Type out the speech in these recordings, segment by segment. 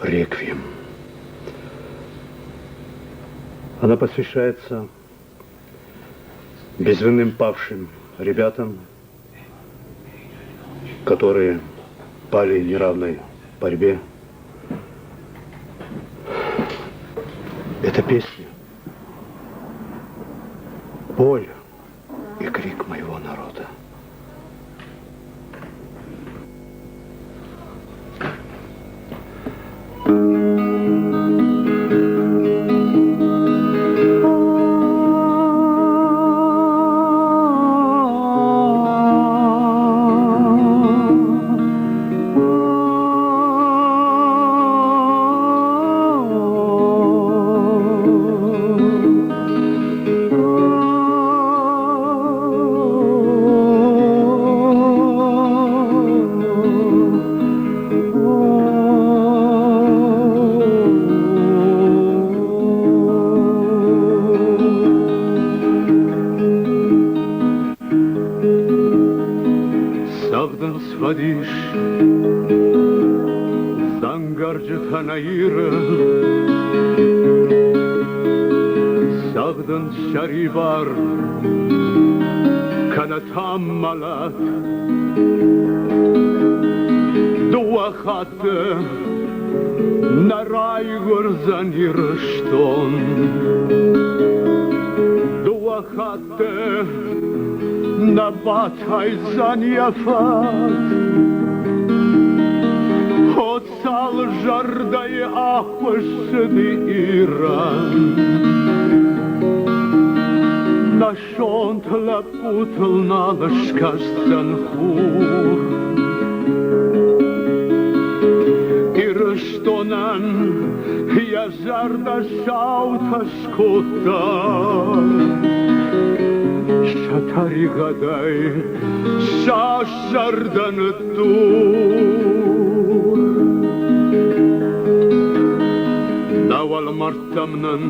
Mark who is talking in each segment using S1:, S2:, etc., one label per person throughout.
S1: «Реквием». Она посвящается безвинным павшим ребятам, которые пали в неравной борьбе. Эта песня – боль и крик моего народа. Цӕгъдынц фӕдис, дзӕнгӕрджытӕ нӕ Иры, Цӕгъдынц сӕрибар, кӕнӕ та мӕлӕт. Дыууӕ хатты нӕ райгуырдзӕн Ирыстон. Дыууӕ хатты нӕ батайдзӕн йӕ фӕд. Цал зӕрдӕйы ахуыссыди Ирӕн. Нӕ сонт лӕппутыл нал скӕсдзӕн хур. Ирыстонӕн йӕ зӕрдӕ саутӕ скодта. Сӕ тӕригъӕдӕй сӕ зӕрдӕ ныддур. Нӕ уӕлмӕрдтӕм нын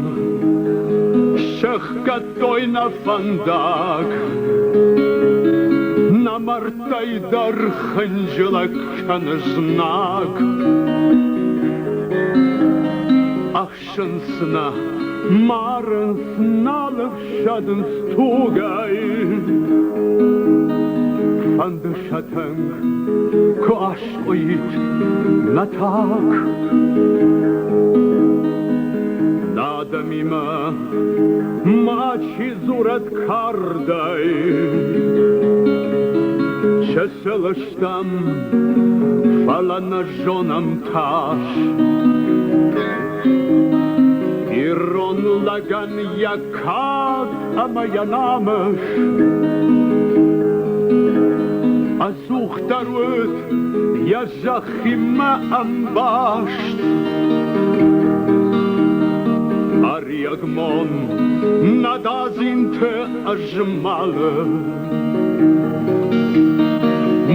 S1: сӕхгӕдтой нӕ фӕндаг. Нӕ мӕрдтӕй дӕр хынджылӕг кӕны знаг. Ӕхсынц нӕ, марынц, нал ӕфсӕдынц тугӕй. Фӕнды сӕ тынг, куы аскъуыид нӕ таг. Нӕ адӕмимӕ мачи дзурӕд кардӕй. Чысыл стӕм, фӕлӕ нӕ зонӕм тас. Ирон лӕгӕн йӕ кад ӕмӕ йӕ намыс ӕдзухдӕр уыд йӕ зӕххимӕ ӕмбаст. Ариагмон нӕ дадзинты ӕзмӕлы.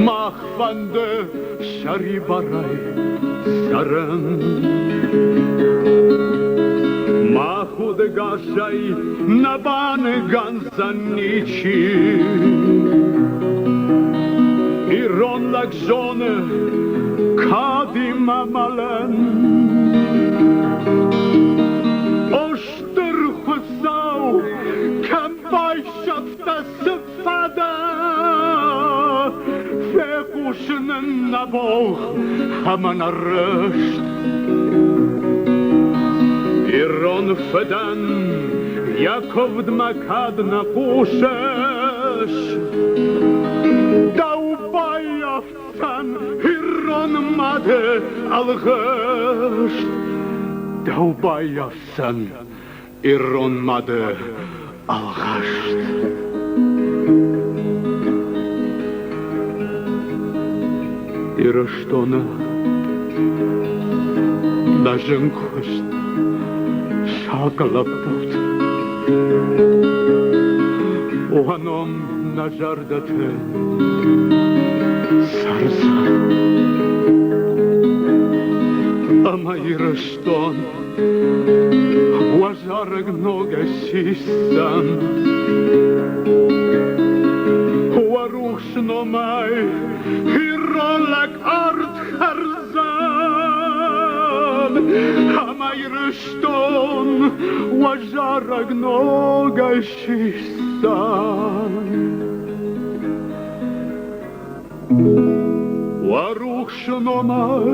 S1: Мах фӕнды сӕрибарӕй цӕрын. Мах удӕгасӕй нӕ баныгӕндзӕн ничи. Ирон лӕг зоны кадимӕ мӕлын. О Стыр Хуыцау, кӕм байсӕфтӕ цы фӕдӕ? Фехъусын ын нӕ богъ ӕмӕ нӕ рыст. Ирон фыдӕн йӕ куывдмӕ кӕд нӕ хъусыс, дӕу баййафдзӕн ирон мады ӕлгъыст. Дӕу баййафдзӕн ирон мады ӕлгъыст. Ирыстоны нӕ зынгхуыст саг лӕппут. Уӕ ном нӕ зӕрдӕты цӕрдзӕн. Ӕмӕ Ирыстон Уӕ зарӕг ногӕй сисдзӕн. Уӕ рухс номӕй ирон лӕг ард хӕрдзӕн. Ӕмӕ Ирыстон уӕ зарӕг ногӕй сисдзӕн. Уӕ рухсы номӕй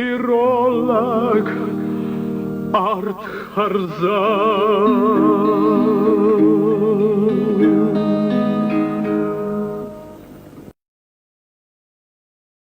S1: ирон лӕг арт хӕрдзӕн.